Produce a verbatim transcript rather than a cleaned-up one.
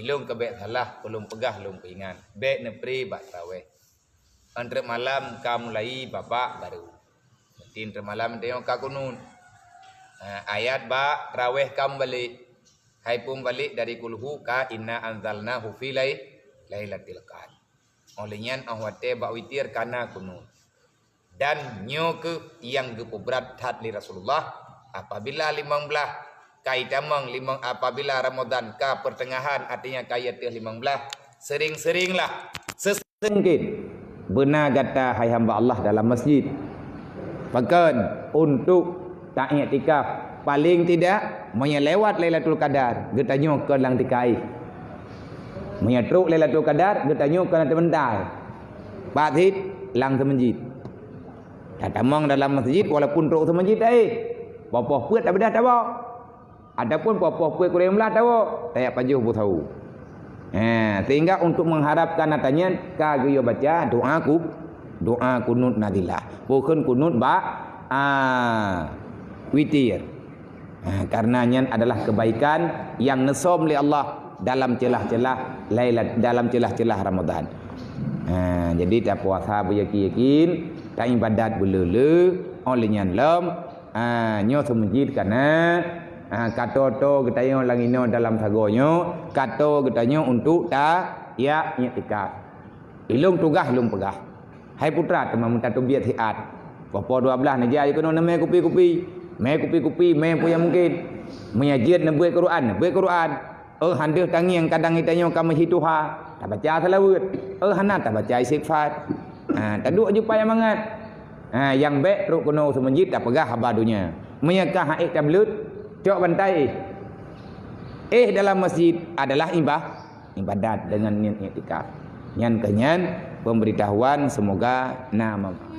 Ilôn ka bék salah, ulôn peugah lôn peuingat. Bék neupri bak traweh. Ngon treuk malam ka mulai babak baru. Berarti treuk malam tanyoe ka kunut. Ha, ayat bak traweh ka mubalek. Hai peubalek dari kulhu ka inna anzalnahu fi lai-, lailatul qadr. Óh lheueh nyan óh watée bak witir ka na kunut. Dan nyoe kheueh nyang geupeubrat that lé Rasulullah, apabila limong blaih ka itamong limong, apabila Ramadan ka peuteungahan, artinya ka i ateueh limong blaih, seuring-seuringlah seuseungkén beuna gata hai hamba Allah dalam masjid. Pakon? Untuk taiktikaf. Paléng tidak, meunyoe lewat Lailatul Qadar, geutanyoe kon lam tika éh. Meunyoe trok Lailatul Qadar, geutanyoe kon lam teumeuntah. Pat cit? Lam seumeujid. Tatamong dalam masjid walaupun trok seumeujid taéh. Poh-poh peuet tabeudôh tabôk. Ataupun poh-poh peuet kureueng blaih tabôk, tajak pajoh beusahu. Ha, sehingga untuk mengharapkan ata nyan ka geuyue baca doa ku-, doa kunut nazilah. Pakon kunut bak, ah, witir. Ha, karena nyan adalah kebaikan yang neusöm lé Allah dalam celah-celah Lailat-, dalam celah-celah Ramadan. Ha, jadi tapuasa beuyakin-yakin, taibadat beuleu-leu, óh lheueh nyan lom, ha, nyoe seumeujid ka na, ha, ka tô-tô geutanyoe lam inoe dalam sagoe nyoe, ka tô geutanyoe untuk ta-, ya, iktikaf. Ilôn tugaih lôn peugah. Hai putra, teuma meutateubiet siat. Poh-poh dua blaih neujak keunoe neumè kupi-kupi. Mè kupi-kupi, mè peue nyang mungken. Meunyoe jeuet neubeuet Quran, neubeuet Quran. Oh, han deuh tangieng kadang geutanyoe ka meusyituha. Tabaca seulaweuet. Oh, hana tabaca istighfar. Ha, taduek jupai mangat. Ha, nyang bék trok keunoe seumeujid tapeugah haba donya. Meunyoe ka han éh tableuet, cok bantai éh. Éh dalam masjid adalah iba-, ibadat dengan niat iktikaf. Nyan keuh nyan pemberitahuan, semoga na manfaat.